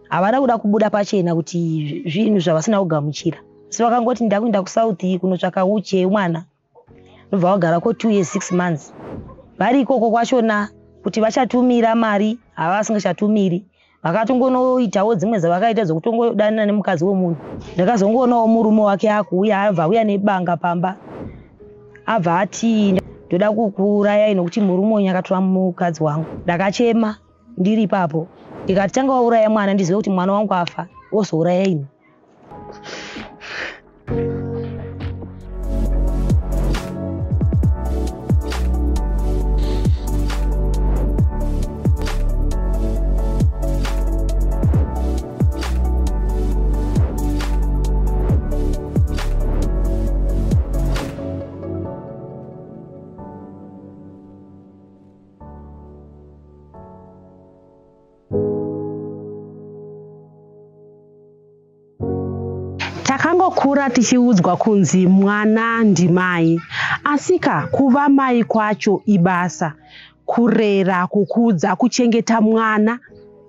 Havana kuda kubuda pachena kuti zvinhu zvavasina kugamuchira, asi vakangoti ndakuenda kuSouth kunotsvaka uche mwana. Ndobva vagara ko 2 years 6 months vari ikoko kwachona. Kuti vachatumira mari hava vasingachatumiri, vakatongonoitawo dzimwe dzavakaita dzokutongodanana nemukadzi wemunhu. Ndakazongoonawo murume wake akuuya, abva auya nebanga pamba, abva ati ndoda kukuurayai nokuti murume wenyu akatora mukadzi wangu. Ndakachema ndiri ipapo, ndikati tanga wauraya mwana ndizive kuti mwana wangu afa, wozouraya ini. Takangokura tichiudzwa kunzi mwana ndimai, asika kuva mai kwacho ibasa. Kurera, kukudza, kuchengeta mwana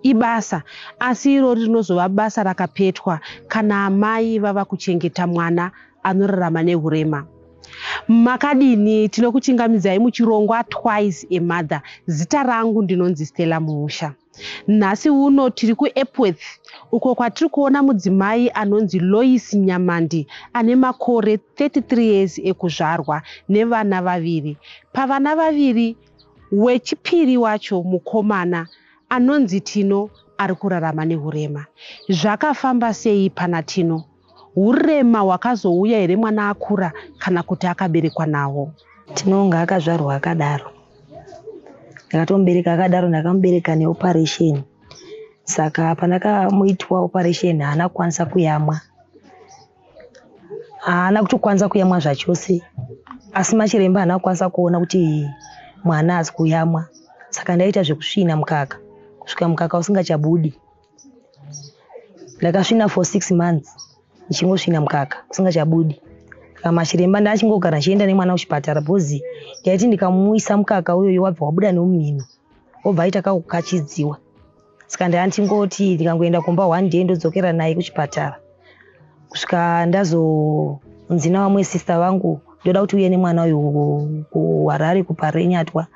ibasa, asi irori rinozova basa rakapetwa kana amai vava kuchengeta mwana anorarama nehurema. Makadini? Tinokuchingamidzai muchirongwa Twice a Mother. Zita rangu ndinonzi Stella Muusha. Nhasi uno tiri kuEpworth, uko kwatiri kuona mudzimai anonzi Lois Nyamandi ane makore 33 years ekuzvarwa nevana vaviri. Pavana vaviri, wechipiri wacho mukomana anonzi Tino ari kurarama nehurema. Zvakafamba sei pana Tino? Hurema hwakazouya here mwana akura kana kuti akaberekwa nahwo? Tinonga akazvarwa akadaro. Ndakatomubereka akadaro, ndakamubereka neoperation. Saka pandakamuitwa operation haana kukwanisa kuyamwa. Haana kutokwanisa kuyamwa zvachose. Asi machiremba haana kukwanisa kuona kuti mwana haasi kuyamwa. Saka ndaita zvekusvina mukaka kusvika mukaka usingachabudi. Ndakasvina for 6 months ndichingosvina mukaka usingachabudi. Saka machiremba ndachingogara ndichienda nemwana kuchipatara because ndaiti ndikamuisa mukaka uyoyo wabva wabuda nemumhino wobva aita kakukachidziwa. Saka ndandingoti ndikangoenda kumba one day ndodzokera naye kuchipatara kusvika ndazonzi navamwe sister vangu ndoda kuti uye nemwana uyu kuHarare kuParenyatwa.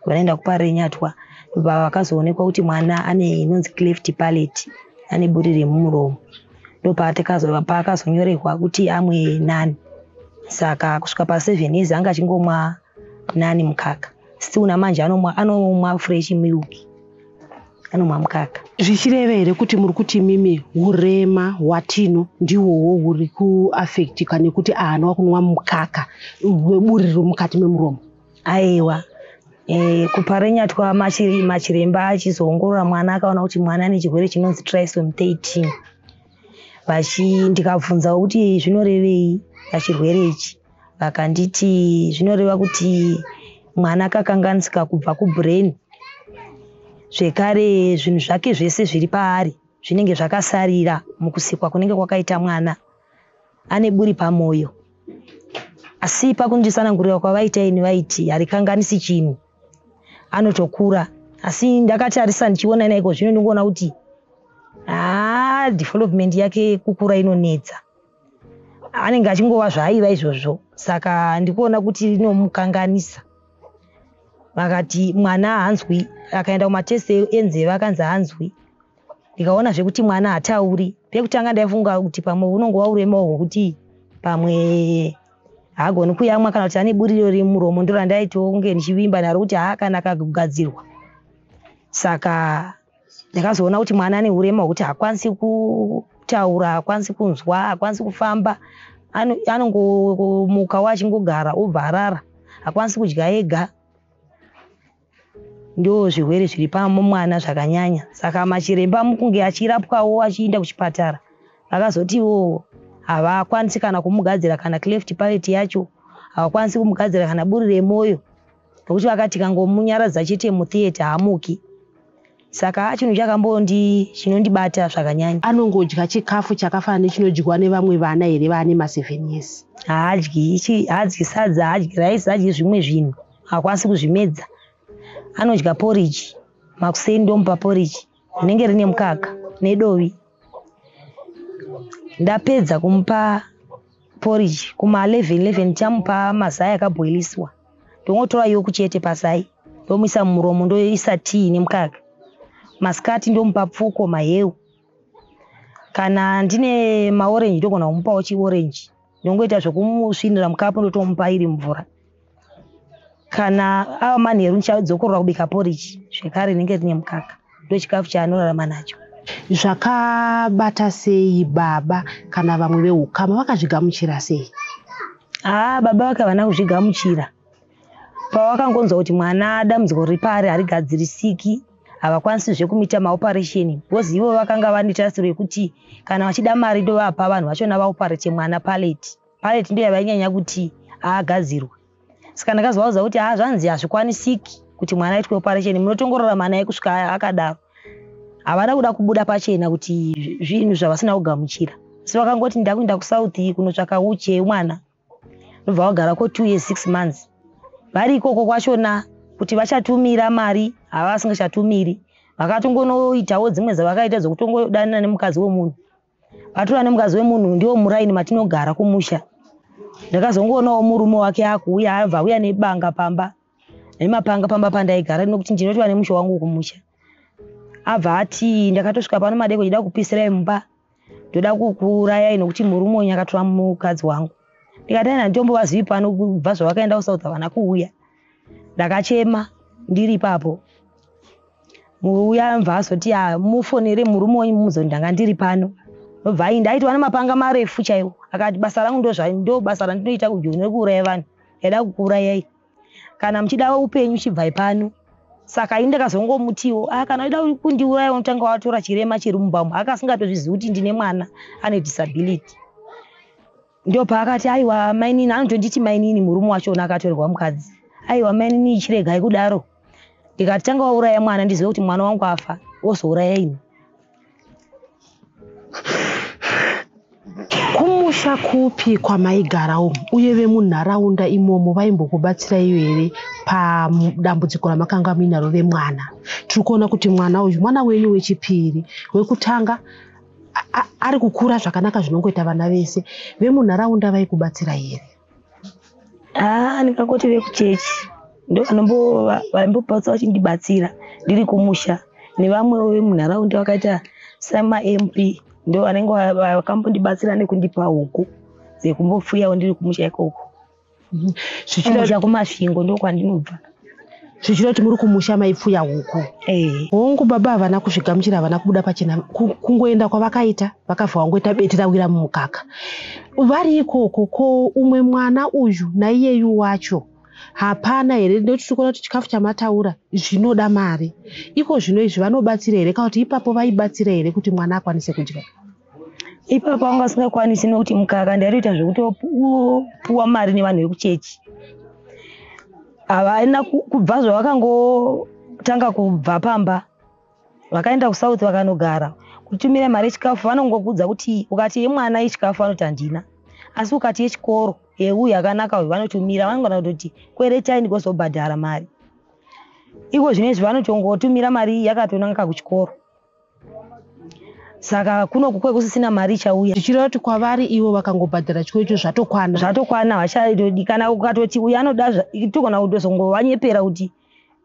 Vanoenda kuParenyatwa vakazoonekwa kuti mwana ane inonzi cleft palate, ane buri remumuromo. Ndopaakazonyorerwa kuti amwe nani. Saka kusvika pa7 years anga achingomwa nani mukaka. Still namanje anomwa fresh milk, anomwa mukaka. Zvichireva here kuti muri kuti mimi hurema hwaTino ndihwohwo huri kuafectika nekuti haana kunwa mukaka weburi riri mukati memuromo? Aiwa. KuParenyatwa machiremba achizoongorora mwana akaona kuti mwana ane chirwere chinonzi trisomy 13. Ndikabvunzawo kuti zvinorevei pachirwere ichi, vakanditi zvinoreva kuti mwana akakanganisika kubva kubrain, zvekare zvinhu zvake zvese zviri paari zvinenge zvakasarira mukusikwa kunenge kwakaita mwana. Ane buri pamoyo, asi pakundisanangurira kwavaita ini vaiti harikanganisi chinhu, anotokura. Asi ndakatarisa ndichiona naiko zvino ndingoona kuti development yake kukura inonetsa, anenge achingova zvaaiva izvozvo. Saka ndikuona kuti rinomukanganisa. Vakati mwana haanzwi, akaenda kumatest enzeve akanzi haanzwi. Ndikaona zvekuti mwana hatauri. Pekutanga ndaifunga kuti pamwe unongova urema hwekuti pamwe haagoni kuyamwa kana kuti ane buriro remuromo, ndo randaitoonge ndichivimba naro kuti kana akagadzirwa. Saka ndakazoona kuti mwana ane urema hwekuti haakwanisi kutaura, haakwanisi kunzwa, haakwanisi kufamba, anongomukawo achingogara obva arara, haakwanisi kudya ega. Ndo zvirwere zviri pamwana zvakanyanya. Saka machiremba mukunge achirapwawo achienda kuchipatara vakazotiwo havakwanisi kana kumugadzira kana cleft palate yacho, havakwanisi kumugadzira kana buri remoyo, nokuti vakati kangomunyaradza chete mutheatre haamuki. Saka chinhu chakambondi chinondibata zvakanyanya. Anongodya chikafu chakafanana nechinodyiwa nevamwe vana here vaane ma7 years? Haadyi sadza, haadyi rice, haadyi zvimwe zvinhu, haakwanisi kuzvimedza. Anodya porridge makuseni, ndomupa porridge rinenge rine mukaka. Nedovi. Ndapedza kumupa porridge kuma 11 11 ndichamupa mazai akabhoiliswa. Ndongotora yoku chete pazai ndomuisa mumuromo, ndoisa tii nemukaka. Masikati ndomupa pfuko, maheu. Kana ndine maorenji ndogona kumupawo chiorenji, ndongoita zvekumusvinira mukapu ndotomupa iri mvura. Kana ava manheru ndichadzokorora kubika porridge zvekare rinenge rine mukaka. Ndochikafu chaanorarama nacho. Zvakabata sei baba kana vamwe veukama vakazvigamuchira sei? Haa, baba vake havana kuzvigamuchira. Pavakangonzwa kuti mwana dambudziko riri paari harigadzirisiki, havakwanisizve kumuita maoparesheni, because ivo vakanga vane tarisiro yekuti kana vachida mari ndovapa vanhu vachona vaoparete mwana palate. Palate ndiyo yavainyanya kuti aagadzirwe. Saka ndakazovaudza kuti haa, zvanzi hazvikwanisiki kuti mwana aitwe oparesheni, munotongorarama naye kusvika akadaro. Havana kuda kubuda pachena kuti zvinhu zvavasina kugamuchira, asi vakangoti ndakuenda kuSouth kunotsvaka uche yemwana. Ndobva vagarako 2 years 6 months vari ikoko kwachona. Kuti vachatumira mari hava vasingachatumiri, vakatongonoitawo dzimwe dzavakaita dzokutongodanana nemukadzi wemunhu. Vatora nemukadzi wemunhu, ndiwo muraini matinogara kumusha. Ndakazongoonawo murume wake akuuya, abva auya nebanga pamba, nemapanga pamba pandaigara, nokuti ndinotova nemusha wangu kumusha. Abva ati, ndakatosvika pano madeko, ndida kupisirai mumba, ndoda kukuurayai nokuti murume wenyu akatora mukadzi wangu. Ndikati aina nditombovazivi pano, kubva zvavakaenda kuSouth havana kuuya. Ndakachema ndiri ipapo. Uya mva azoti, mufonere murume wenyu mumuzoti ndanga ndiri pano. Ndobva ainda aitwa nemapanga marefu chaiwo. Akati basa rangu ndo basa randinoita kujoni rekuuraya vanhu, ndaida kukuurayai, kana muchida upenyu chibvai pano. Saka ini ndakazongomutiwo, kana uchida kundiuraya unotanga watora chirema chiri mumba umu. Akasingatozvizivi kuti ndine mwana ane disability. Ndopaakati, aiwa mainini, anotonditi mainini murume wachona akatorerwa mukadzi, aiwa mainini chiregai kudaro. Ndikati tanga wauraya mwana ndizive kuti mwana wangu afa, wozouraya ini. Kumusha kupi kwamaigara umu, uye vemunharaunda imomo vaimbokubatsirai here padambudziko ramakanga muinaro remwana? Tiri kuona kuti mwana uyu mwana wenyu wechipiri, wekutanga ari kukura zvakanaka zvinongoita vana vese. Vemunharaunda vaikubatsirai here? Haa, ndingangoti vekuchechi ndo vaimbopotsa vachindibatsira ndiri kumusha, nevamwewo vemunharaunda vakaita samaMP ndo vanenge vakambondibatsira nekundipa huku dzekumbopfuyawo ndiri kumusha ikoko. Kumusha kuMasvingo ndokwandinobva. Zvichida kuti muri kumusha maipfuya huku? Eh. Hongu, baba havana kuzvigamuchira, havana kubuda pachena. Kungoenda kwavakaita vakabva vangoita bete rawira mumukaka vari ikoko. Ko umwe mwana uyu naiyeyu wacho hapana here? Nekuti tiri kuona kuti chikafu chamataura zvinoda mari iko zvino izvi, vanobatsira here, kana kuti ipapo vaibatsira here kuti mwana akwanise kudya? Ipapo vanga vasingakwanisi, nokuti mukaka ndaitoita zvekutopuwa mari nevanhu vekuchechi. Havana kubva zvavakangotanga kubva pamba vakaenda kuSouth vakanogara, kutumira mari yechikafu vanongokudza kuti ukati yemwana yechikafu vanoti handina, asi ukati yechikoro yeuyu yakanaka uyu vanotumira. Vanogona kutoti kweretai ndigozobhadhara mari. Iko zvino izvi vanotongotumira mari yakatonanga kuchikoro, saka kunoku kwekusisina mari ichauya. Zvichireva kuti kwavari ivo vakangobhadhara chikoro icho zvatokwana? Zvatokwana, vachatodi. Kana ukatoti uyu anoda, togona kutozongovanyepera kuti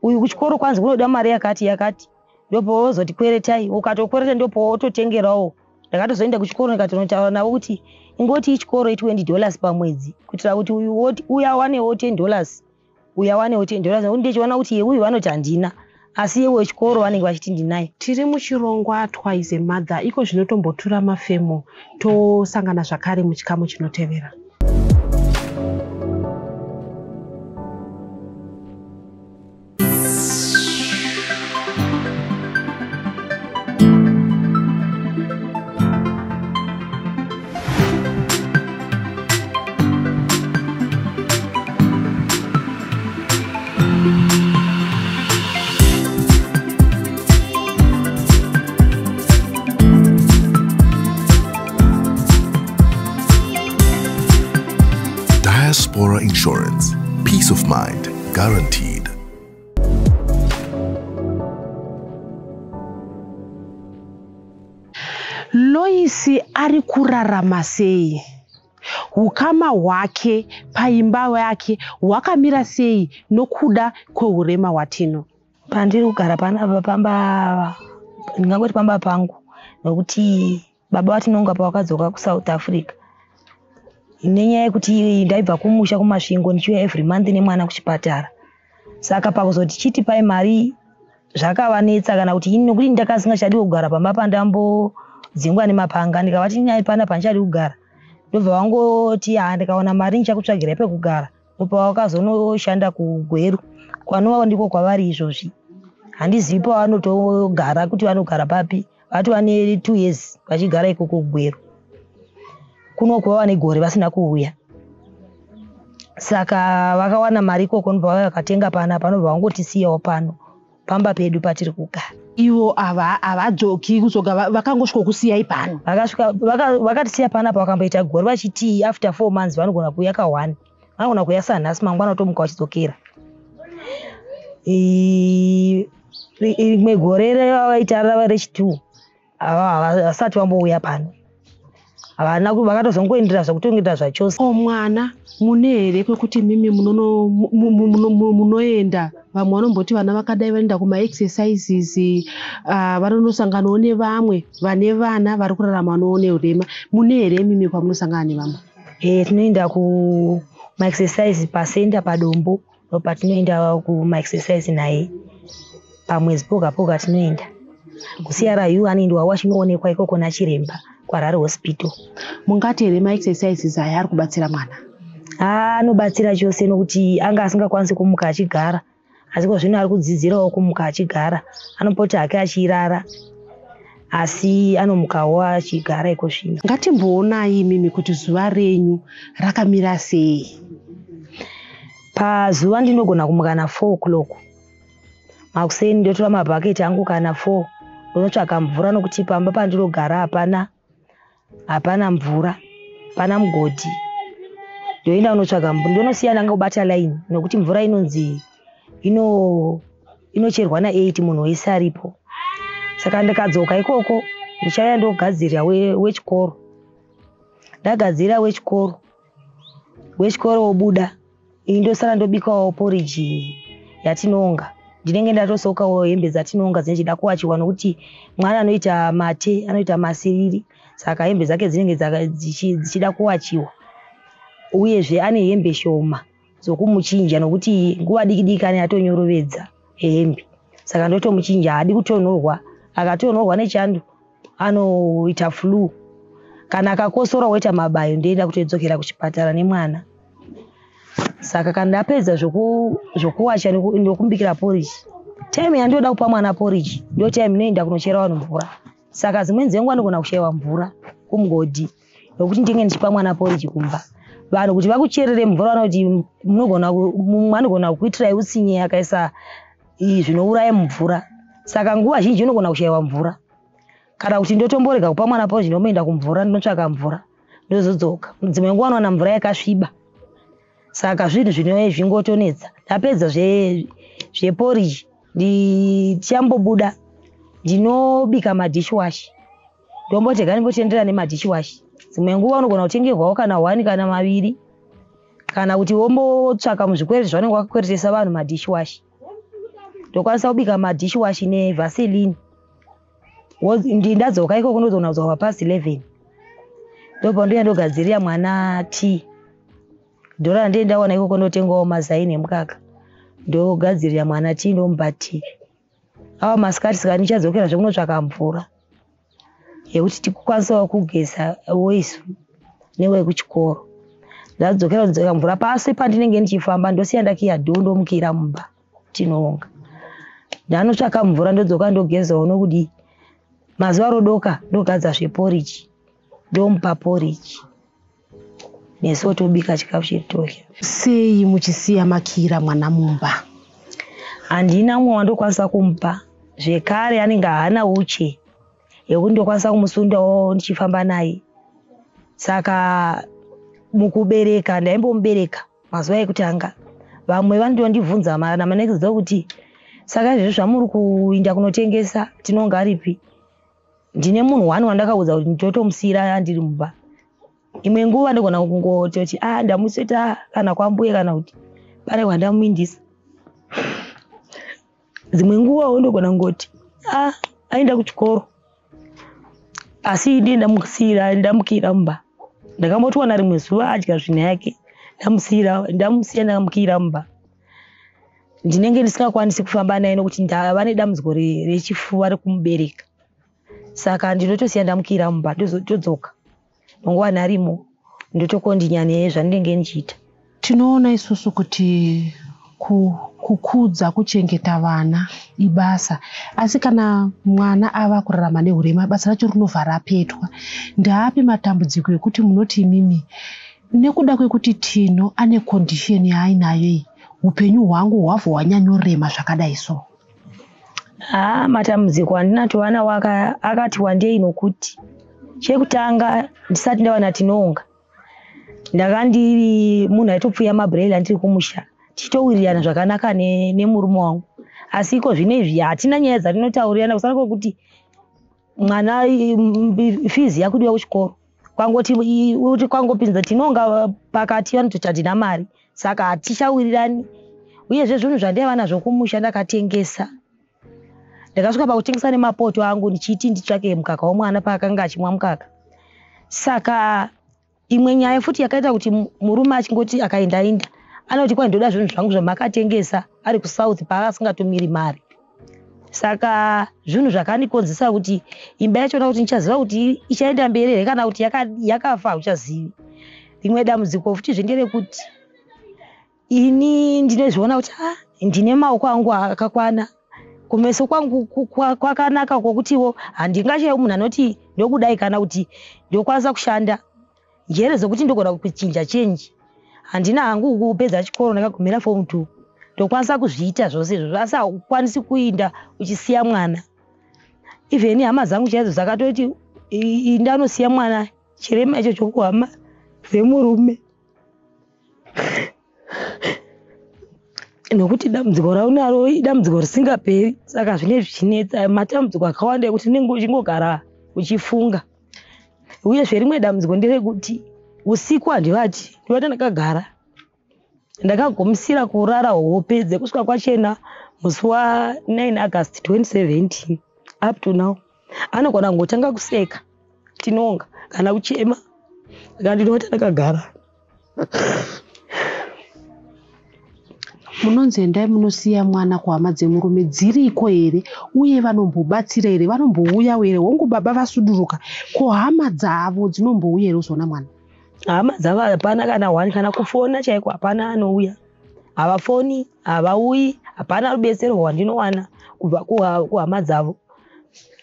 uyu kuchikoro kwanzi kunoda mari yakati yakati, ndopowozoti kweretai. Ukatokwereta ndopowototengerawo. Ndakatozoenda kuchikoro ndikatonotaura navo kuti ingoti ichikoro i$20 pamwedzi, kuitira kuti uyu uyu awanewo $10, uyu awanewo $10, nekuti ndichiona kuti yeuyu vanoti handina, asi yewe wechikoro vanenge vachiti ndinayo. Tiri muchirongwa Twice a Mother. Iko zvino tombotura mafemo, tosangana zvakare muchikamu chinotevera. Diaspora Insurance. Peace of mind guaranteed. Loisi ari kurarama sei? Hukama hwake paimba yake hwakamira sei nokuda kwehurema hwaTino? Pandiri kugara panapa pamba, ndingangoti pamba pangu, nokuti baba vaTinonga pavakadzoka kuSouth Africa nenyaya yekuti ndaibva kumusha kuMasvingo ndichiuya every month nemwana kuchipatara. Saka pakuzoti chiti pai mari zvakavanetsa, kana kuti ini nokuti ndakasingachadi kugara pamba pandambodzingwa nemapanga, ndikavati nyaya panapa handichadi kugara, ndobva vangoti ha, ndikawana mari ndichakutsvagirai pekugara. Ndopavakazonoshanda kuGweru, kwanova ndiko kwavari izvozvi. Handizivi pavanotogara, kuti vanogara papi. Vatova ne2 years vachigara ikoko kuGweru. Kuno kwava negore vasina kuuya. Saka vakawana mari ikoko, ndobva vauya vakatenga panapa, vanobva vangotisiyawo pano pamba pedu patiri kugara. Ivo ava havadzoki kuzoga, vakangosvikokusiyai pano? Vakasvika vakatisiya panapa, vakamboita gore vachiti after 4 months vanogona kuuya ka1, vanogona kuuya sanhasi, mangwana tomuka vachidzokera. Rimwe gore ravaita rava rechi2 havasati vambouya pano. Havana, vakatozongoendera zvekutongoendera zvachose. Ko mwana, mune here kwekuti mimi munoenda? Vamwe vanomboti vana vakadai vanoenda kumaexercises, vanonosanganawo nevamwe vane vana vari kurarama neurema. Mune here mimi kwamunosangana nevamwe? Tinoenda kumaexercise pacenter paDombo, ndopatinoenda kumaexercise naye pamwedzi poga poga. Tinoenda kuCRU, anoendwawo achinoonekwa ikoko nachiremba kuHarare Hospital. Mungati here maexercises aya ari kubatsira mwana? Anobatsira chose, nokuti anga asingakwanisi kumuka achigara, asi kozvino ari kudzidzirawo kumuka achigara. Anopota hake achirara, asi anomukawo achigara iko zvino. Ngatimboonai imimi kuti zuva renyu rakamira sei. Pazuva ndinogona kumuka na4 o'clock makuseni, ndotora mabhaketi angu kana 4, ndonotsvaka mvura, nokuti pamba pandinogara hapana mvura, pana mugodhi. Ndoenda kunotsvaga mvura, ndonosiya ndangobata line, nokuti mvura inonzi inocherwa na8 munhu wese aripo. Saka ndikadzoka ikoko, ndichauya ndogadzirira wechikoro. Ndagadzirira wechikoro, wechikoro wobuda, ini ndosara ndobikawo poriji yatinonga. Ndinenge ndatosokawo hembe dzatinonga dzinechida kuwachiwa, nokuti mwana anoita mate, anoita masiriri, saka hembe dzake dzinenge dzichida kuwachiwa. Uyezve ane hembe shoma dzokumuchinja, nokuti nguva diki diki ane atonyorovedza hembe, saka ndotomuchinja. Haadi kutonhorwa, akatonhorwa nechando anoita flu, kana akakosora woita mabayo, ndoenda kutodzokera kuchipatara nemwana. Saka kana ndapedza zvokuwacha ndokumbikira poriji, time yandoda kupa mwana poriji ndo time inoenda kunochera vanhu mvura. Saka dzimweni dzenguva ndogona kushayiwa mvura kumugodhi, nokuti ndinge ndichipa mwana poriji kumba. Vanhu kuti vakucherere mvura, vanoti munogona mumwe anogona kukuitirai utsinye, akaisa zvinouraya mumvura. Saka nguva zhinji unogona kushayiwa mvura, kana kuti ndotomborega kupa mwana poriji, ndomboenda kumvura, ndinotsvaka mvura, ndozodzoka. Dzimwe nguva unowana mvura yakasviba, saka zvinhu zvino zvingotonetsa. Ndapedza zveporiji, ndichambobuda ndinobika madishwash, ndombotega ndimbotendera nemadishwash. Dzimwe nguva unogona kutengerwawo kana 1 kana maviri, kana kuti wombotsvaka muzvikwereti zvavanenge vakakweretesa vanhu madishwash. Ndokwanisa kubika madishwash nevaseline. Ndadzoka ikoko ndogona kudzoka past 11, ndobva ndoenda ndogadzirira mwana tea. Dhora randee ndawana ikoko ndotengawo mazai nemukaka, ndogadzirira mwana tea, ndomupa tea. Ava masikati, saka ndichadzokera zvekunotsvaka mvura yekuti tikwanisawo kugeza isu newekuchikoro. Ndadzokera kudzoka mvura, pasi pandinenge ndichifamba ndosiya ndakiya door, ndomukira mumba tinoonga. Ndanotsvaka mvura, ndodzoka, ndogezawo nokudii. Mazuva rodoka ndogadza zveporiji, ndomupa poriji, nesuwo tobika chikafu chedu todya. Sei muchisiya makira mwana mumba? Handina mumwe wandokwanisa kumupa. Zvekare anenge haana uche yekuti ndokwanisa kumusundawo ndichifamba naye. Saka mukubereka, ndaimbomubereka mazuva ekutanga, vamwe vanondondibvunza namanekidza kuti, "Saka izvezvi zvamuri kuinda kunotengesa, tinonga aripi?" Ndine munhu wani wandakaudza kuti ndotomusiyira ndiri mumba. Imwe nguva ndogona kungototi ndamuseta kana kwambuye kana kuti pane kwandamuindisa. Dzimwe nguvawo ndogona kungoti aenda kuchikoro, asi ndiye ndamusiyira ndamukira mumba. Ndakambotowana rimwe zuva adya zvina yake, ndamusiya ndakamukira mumba. Ndinenge ndisingakwanisi kufamba naye nokuti ndava nedambudziko rechifuva rekumubereka, saka ndinotosiya ndamukira mumba, ndotodzoka nongowana arimo, ndotokondinya nezvandinenge ndichiita. Tinoona isusu kuti kukudza kuchengeta vana ibasa, asi kana mwana ava kurarama neurema basa racho rinobva rapetwa. Ndaapi matambudziko ekuti munoti imimi nekuda kwekuti Tino ane condition yaainayo iyi, upenyu hwangu hwabva hwanyanyorema zvakadai so? Matambudziko andinatowana akati wandei, nokuti chekutanga ndisati ndawana Tinonga ndanga ndiri munhu aitopfuya mabhureyila ndiri kumusha, tichitowirirana zvakanaka nemurume wangu. Asi iko zvino izvi hatina nyaya dzatinotaurirana, kusana kwekuti mwana fizi yakudiwa kuchikoro, kwangoti kuti kwangopinza Tinonga pakati vanototi hatina mari, saka hatichawirirani. Uyezve zvinhu zvandaiva nazvo kumusha ndakatengesa, ndakasvika pakutengesa nemapoto angu ndichiti nditsvake mukaka womwana paakanga achimwa mukaka. Saka imwe nyaya futi yakaita kuti murume achingoti akaendaenda anoti kwai ndoda zvinhu zvangu zvamakatengesa ari kuSouth paakasingatumiri mari. Saka zvinhu zvakandikonzesa kuti imba yachona kuti ndichaziva kuti ichaenda mberi here kana kuti yakafa hauchazivi. Rimwe dambudziko futizve nderekuti ini ndinozviona kuti ndine maoko angu akakwana, kumeso kwangu kwakanaka kwokutiwo handingashayi munhu anoti ndokudai kana kuti ndokwanisa kushanda. Njere dzokuti ndogona kuchinja chenji handina hangu kupedza chikoro, ndakagumira form 2, ndokwanisa kuzviita zvose izvozvo, asi haukwanisi kuinda uchisiya mwana. Even hama dzangu chaidzo dzakatoti ndanosiya mwana chirema icho chokuhama dzemurume, nokuti dambudziko raunaro idambudziko risingaperi. Saka zvine zvichinetsa matambudziko akawanda ekuti unenge uchingogara uchifunga. Uyezve rimwe dambudziko nderekuti usiku handivati, ndivata ndakagara. Ndakagumisira kurara hope dzekusvika kwachena musi wa9 August 2017 up to now. Anogona kungotanga kuseka Tinonga kana kuchema, saka ndinovata ndakagara. Munonzi endai munosiya mwana kuhama dzemurume, dziriko here? Uye vanombobatsira here? Vanombouyawo here? Hongu baba vasuduruka, ko hama dzavo dzinombouya here kuzoona mwana? Hama dzavo hapana kana one, kana kufona chaiko hapana anouya. Havafoni, havauyi, hapana rubetsero rwandinowana kubva kuhama dzavo.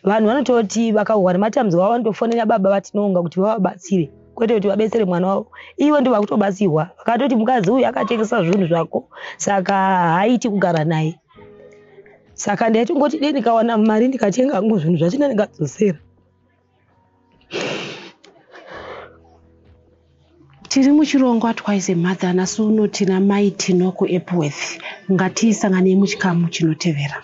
Vanhu vanototi vakauwa nematambudziko avo vanotofonera baba vaTinonga kuti vavabatsire, kwete kuti vabetsere mwana wavo. Ivo ndo vakutobatsirwa, vakatoti mukadzi uyu akatengesa zvinhu zvako, saka haaiti kugara naye. Saka ndaitongoti dei ndikawana mari ndikatenga hangu zvinhu zvachina ndingadzosera. Tiri muchirongwa Twice a Mother, nhasi uno tina mai Tino kuEpworth. Ngatisanganei muchikamu chinotevera.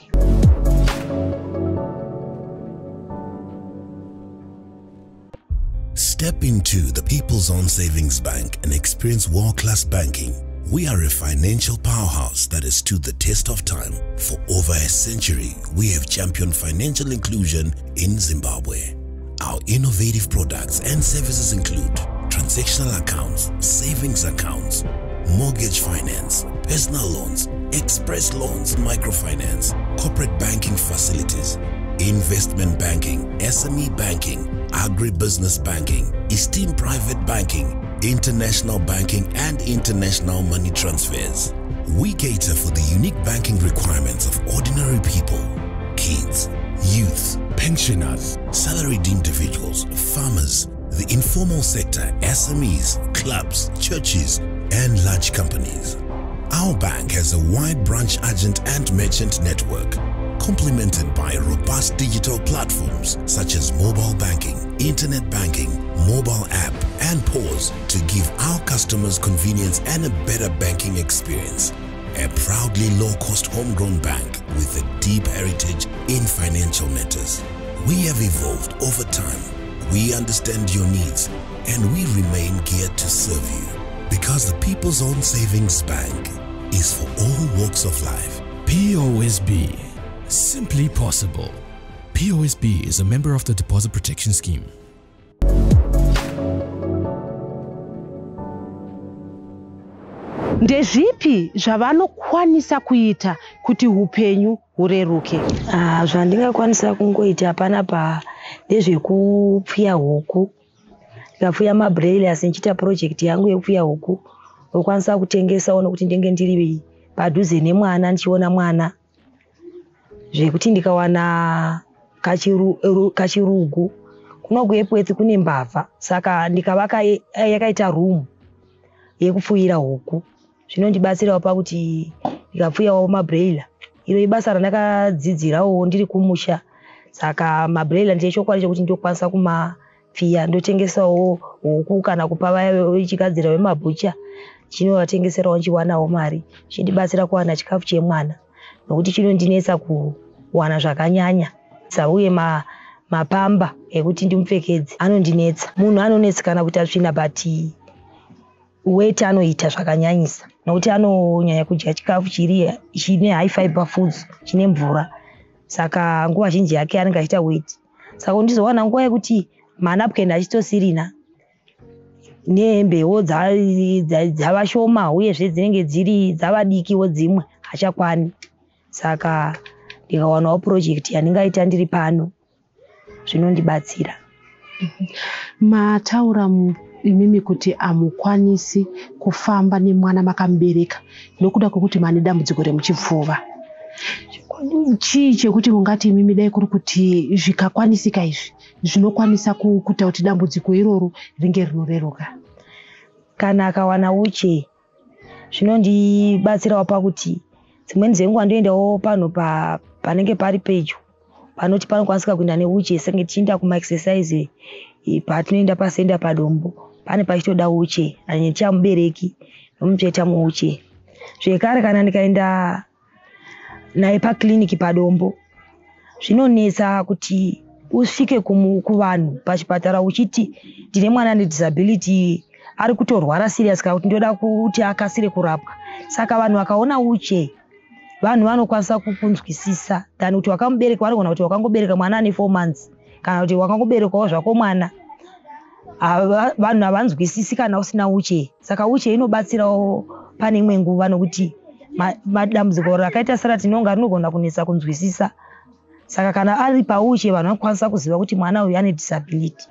Step into the People's Own Savings Bank and experience world-class banking. We are a financial powerhouse that has stood the test of time. For over a century, we have championed financial inclusion in Zimbabwe. Our innovative products and services include transactional accounts, savings accounts, mortgage finance, personal loans, express loans, microfinance, corporate banking facilities, investment banking, SME banking, agribusiness banking, esteemed private banking, international banking, and international money transfers. We cater for the unique banking requirements of ordinary people, kids, youth, pensioners, salaried individuals, farmers, the informal sector, SMEs, clubs, churches, and large companies. Our bank has a wide branch agent and merchant network, complemented by robust digital platforms such as mobile banking, internet banking, mobile app, and POS to give our customers convenience and a better banking experience. A proudly low-cost homegrown bank with a deep heritage in financial matters. We have evolved over time. We understand your needs and we remain geared to serve you because the People's Own Savings Bank is for all walks of life. POSB. Simply possible. POSB is a member of the Deposit Protection Scheme. Ndezvipi zvavanokwanisa kuita kuti upenyu hureruke? Zvandingakwanisa kungoita panapa ndezvekupfuya huku. Ndikapfuya mabroilers ndichiita project yangu yekupfuya huku, ndokwanisa kutengesawo nokuti ndinge ndiri padhuze nemwana ndichiona mwana. Zvekuti ndikawana kachirugu kuno kuEpworth kune mbavha, saka ndikavaka yakaita room yekupfuyira huku zvinondibatsirawo pakuti ndikapfuyawo mabroiler. Iro ibasa randakadzidzirawo ndiri kumusha, saka mabroiler ndine chokwadi chekuti ndokwanisa kumapfiya, ndotengesawo huku kana kupa vaya vechigadzira vemabhucha, chinovatengeserawo ndichiwanawo mari, chindibatsira kuwana chikafu chemwana nokuti chinondinetsa kuwana zvakanyanya. Uye mapamba ekuti ndimupfekedze anondinetsa. Munhu anonetsekana kuita tsvina, but weti anoita zvakanyanyisa nokuti anonyanya kudya chikafu chine high fiber foods, chine mvura, saka nguva zhinji yake anenge achiita weti. Saka ndizowana nguva yekuti manapukeni achitosirina nehembewo dzava shoma, uyezve dzinenge dziri dzava dikiwo, dzimwe hachakwani. Saka ndikawanawo project yandingaita ndiri pano zvinondibatsira. Mataura imimi kuti hamukwanisi kufamba nemwana makamubereka nokuda kwekuti mane dambudziko remuchipfuva. Chii chekuti mungati imimi dai kuri kuti zvikakwanisika izvi zvinokwanisa kuita kuti dambudziko iroro ringe rinoreruka? Kana akawana uche zvinondibatsirawo pakuti dzimweni dzenguva ndoendawo panhu panenge pari pedyo panoti panokwanisika kuenda neuche, senge tichienda kumaexercise patinoenda pasenda paDombo pane pachitoda uche, handichamubereki ndomutsveta muuche. Zvekare kana ndikaenda naye pakiriniki paDombo zvinonetsa kuti usvike kuvanhu pachipatara uchiti ndine mwana ane disability ari kutorwara serious kana kuti ndoda kuti akasire kurapwa. Saka vanhu vakaona uche vanhu vanokwanisa kukunzwisisa than kuti wakamubereka. Vanogona kuti wakangobereka mwana ane 4 months kana kuti wakangoberekawo zvako mwana. Vanhu havanzwisisi kana usina uche. Saka uche inobatsirawo pane imwe nguva nokuti madambudziko rakaita seratinonga rinogona kunetsa kunzwisisa. Saka kana ari pauche vanhu vanokwanisa kuziva kuti mwana uyu ane disability.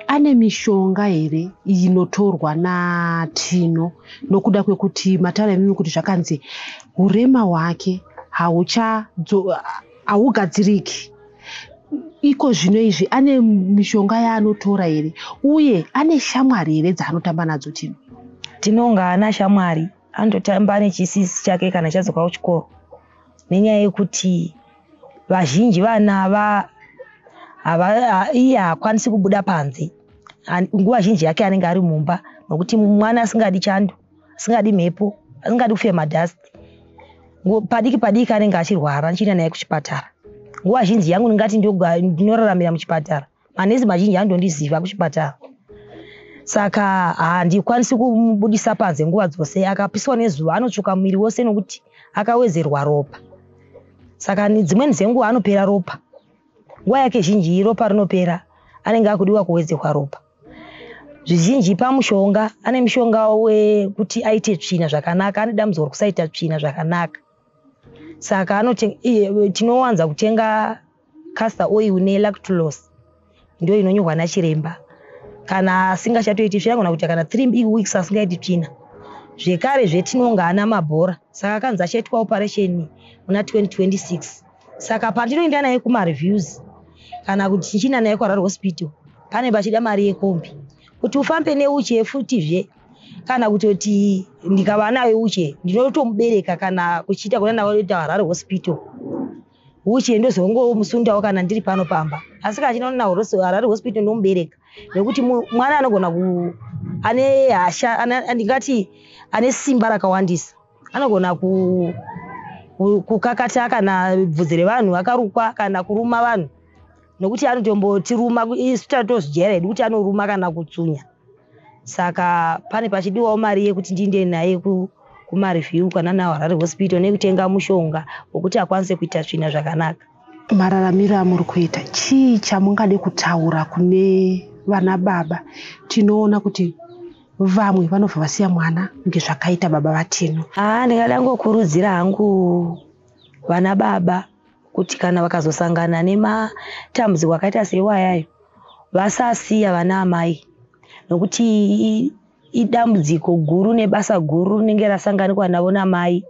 Ane mishonga here inotorwa naTino nokuda kwekuti mataura imimi kuti zvakanzi urema hwake haugadziriki iko zvino izvi, ane mishonga yaanotora here uye ane shamwari here dzaanotamba nadzo Tino? Tinonga haana shamwari, anototamba nechisisi chake kana chadzoka kuchikoro, nenyaya yekuti vazhinji vana iye haakwanisi kubuda panze. Nguva zhinji yake anenge ari mumba nokuti mwana asingadi chando, asingadi mhepo, asingadi kufema dust, padiki padiki anenge achirwara, ndichienda naye kuchipatara. Nguva zhinji yangu ndingati ndinoraramira muchipatara. Manesi mazhinji anondondiziva kuchipatara, saka handikwanisi kumubudisa panze nguva dzose. Akapiswa nezuva anotsvuka muviri wose nokuti akawedzerwa ropa, saka dzimweni dzenguva anopera ropa. Nguva yake zhinji ropa rinopera, anenge akudiwa kuwedzerwa ropa zvizhinji. Pamushonga, ane mushonga wekuti aite tsvina zvakanaka. Ane dambudziko rekusaita tsvina zvakanaka, saka tinowanza kutenga castor oil nelactulose, ndo inonyorwa nachiremba kana asingachatoiti tsvina, kana kuita kana 3 weeks asingaiti tsvina. Zvekare zvetinonga ana mabhora, saka akanzi achaitwa operation muna 2026. Saka pandinoenda naye kumareviews kana kuti tichienda naye kuHarare Hospital, pane pachida mari yekombi kuti ufambe neuche futizve, kana kutoti ndikava nayo uche ndinotomubereka kana kuchiita kuna naoita Harare Hospital uche ndozongomusundawo kana ndiri pano pamba. Asi kana chinoona Harare Hospital ndomubereka nekuti mwana anogona ku ane hasha, ndingati ane simba rakawandisa, anogona kukakata kana bvudzi revanhu akarukwa kana kuruma vanhu. Nokuti anotombotiruma, isu tatozvijaira hedu kuti anoruma kana kutsunya. Saka pane pachidiwawo mari yekuti ndiinde naye kumareview kana naHarare Hospital, nekutenga mushonga wekuti akwanise kuita tsvina zvakanaka. Mararamiro amuri kuita, chii chamungade kutaura kune vana baba? Tinoona kuti vamwe vanobva vasiya mwana kunge zvakaita baba vaTino. Haa, ndingada ngokurudzira hangu vana baba kuti kana vakazosangana nematambudziko akaita seiwayayo, vasasiya vana amai, nokuti idambudziko guru nebasa guru rinenge rasanganikwa navo namai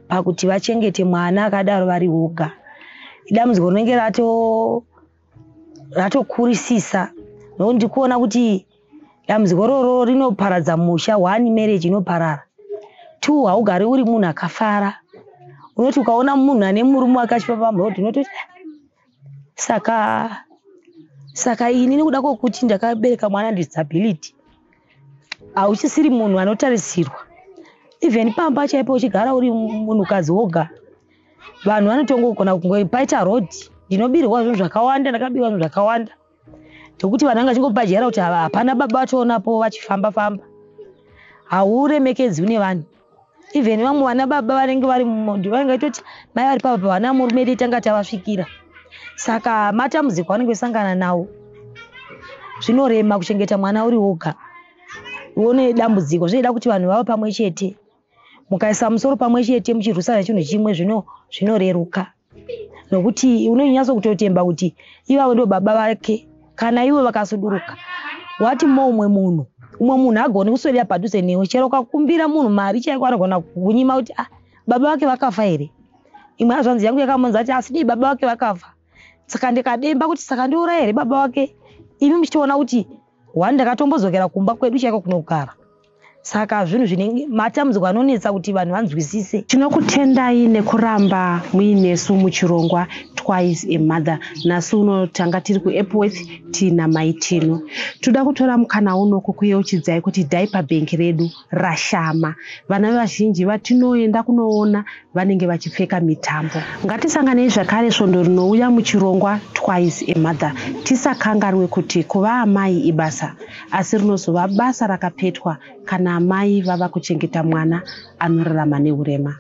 pakuti vachengete mwana akadaro vari voga. Idambudziko rinenge ratokurisisa, nokuti ndikuona kuti dambudziko roro rinoparadza musha. One, marriage inoparara. Two, haugari uri munhu akafara. Unoti ukaona munhu ane murume wake achifamba pamurodhi, unototi, "Saka ini nekuda kwokuti ndakabereka mwana disability." Hauchisiri munhu anotarisirwa. Even pamba chaipo, uchigara uri munhukadzi woga, vanhu vanotongogona kunge paita rodhi. Ndinobirwa zvinhu zvakawanda, ndakabirwa zvinhu zvakawanda, ndokuti vanhu vanga vachingopajera kuti hapana baba vatoonapo vachifamba famba. Hauremekedzwi nevanhu. Even vamwe vana baba vanenge vari vanenge vaitoti mai vari papa vana murume dei tanga tavasvikira. Saka matambudziko anenge esangana nawo, zvinorema kuchengeta mwana uri woga, uone dambudziko. Zvinoda kuti vanhu vava pamwe chete, mukaisa musoro pamwe chete, muchirwisana chinhu chimwe, zvinoreruka, nokuti unonyatso kutotemba kuti ivavo ndo baba vake. Kana ivo vakasuduruka, wati mo umwe munhu agoni kuswedera padhuze newe. Chero ukakumbira munhu mari chaiko, anogona kukunyima kuti, "Ah, baba vake vakafa here?" Imwe hazvanzi yangu yakamonza kuti, "Asi dei baba vake vakafa?" Saka ndikademba kuti, "Saka ndiuraya here baba vake?" Imi muchitoona kuti one, ndakatombodzokera kumba kwedu chaiko kunogara. Saka zvinhu zvinenge matambudziko anonetsa kuti vanhu vanzwisise. Tinokutendai nekuramba muinesu muchirongwa Twice a Mother. Nhasi uno tanga tiri kuEpworth, tiina Mai Tino. Toda kutora mukana uno kukuyeuchidzai kuti diaper bank redu rashama. Vana vazhinji vatinoenda kunoona vanenge vachipfeka mitambo. Ngatisanganei zvakare svondo rinouya muchirongwa Twice a Mother. Tisakanganwe kuti kuva amai ibasa, asi rinozova basa rakapetwa kana amai vava kuchengeta mwana anorarama neurema.